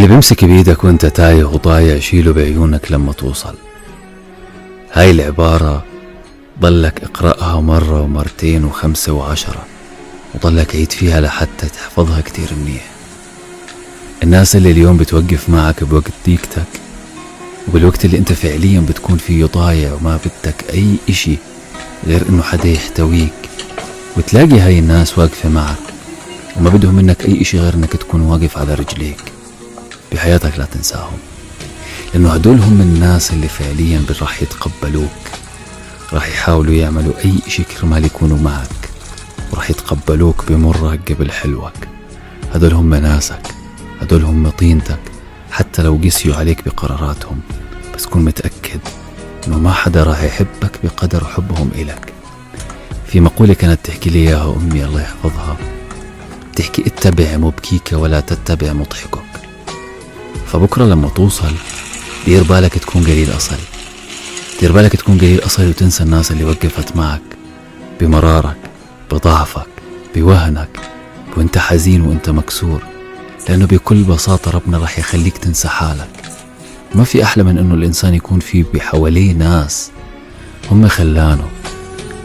اللي بيمسك بإيدك وانت تايه وضايع شيله بعيونك لما توصل. هاي العبارة ضلك اقرأها مرة ومرتين وخمسة وعشرة، وضلك عيد فيها لحتى تحفظها كتير منيح. الناس اللي اليوم بتوقف معك بوقت ضيقتك وبالوقت اللي انت فعليا بتكون فيه ضايع وما بدك اي اشي غير انه حدا يحتويك، وتلاقي هاي الناس واقفة معك وما بدهم منك اي اشي غير انك تكون واقف على رجليك بحياتك، لا تنساهم، لانه هدول هم الناس اللي فعليا راح يتقبلوك، راح يحاولوا يعملوا اي اشي كرمال يكونوا معك، وراح يتقبلوك بمرك قبل حلوك. هدول هم ناسك، هدول هم طينتك، حتى لو قسيوا عليك بقراراتهم، بس كن متأكد انه ما حدا راح يحبك بقدر حبهم إلك. في مقولة كانت تحكي لي اياها امي الله يحفظها، تحكي اتبع مبكيك ولا تتبع مضحكك. فبكرة لما توصل دير بالك تكون قليل أصل، دير بالك تكون قليل أصل وتنسى الناس اللي وقفت معك بمرارك، بضعفك، بوهنك، وانت حزين وانت مكسور، لأنه بكل بساطة ربنا راح يخليك تنسى حالك. ما في أحلى من أنه الإنسان يكون في بحواليه ناس هم خلانه،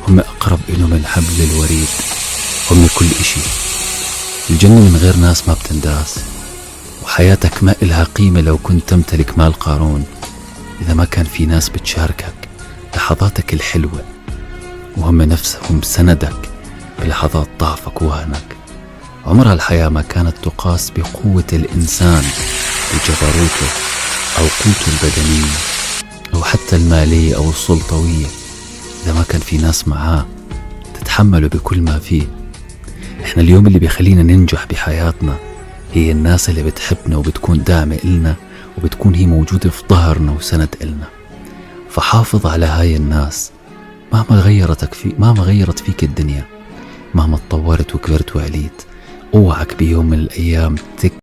هم أقرب إله من حبل الوريد، هم كل إشي. الجنة من غير ناس ما بتنداس، وحياتك ما إلها قيمة لو كنت تمتلك مال قارون إذا ما كان في ناس بتشاركك لحظاتك الحلوة، وهم نفسهم سندك بلحظات ضعفك ووهنك. عمرها الحياة ما كانت تقاس بقوة الإنسان، بجبروته أو قوته البدنية أو حتى المالية أو السلطوية، إذا ما كان في ناس معاه تتحمله بكل ما فيه. إحنا اليوم اللي بيخلينا ننجح بحياتنا هي الناس اللي بتحبنا وبتكون داعمة إلنا وبتكون هي موجودة في ظهرنا وسند إلنا. فحافظ على هاي الناس مهما مهما غيرت فيك الدنيا، مهما تطورت وكبرت وعليت، اوعك بيوم من الأيام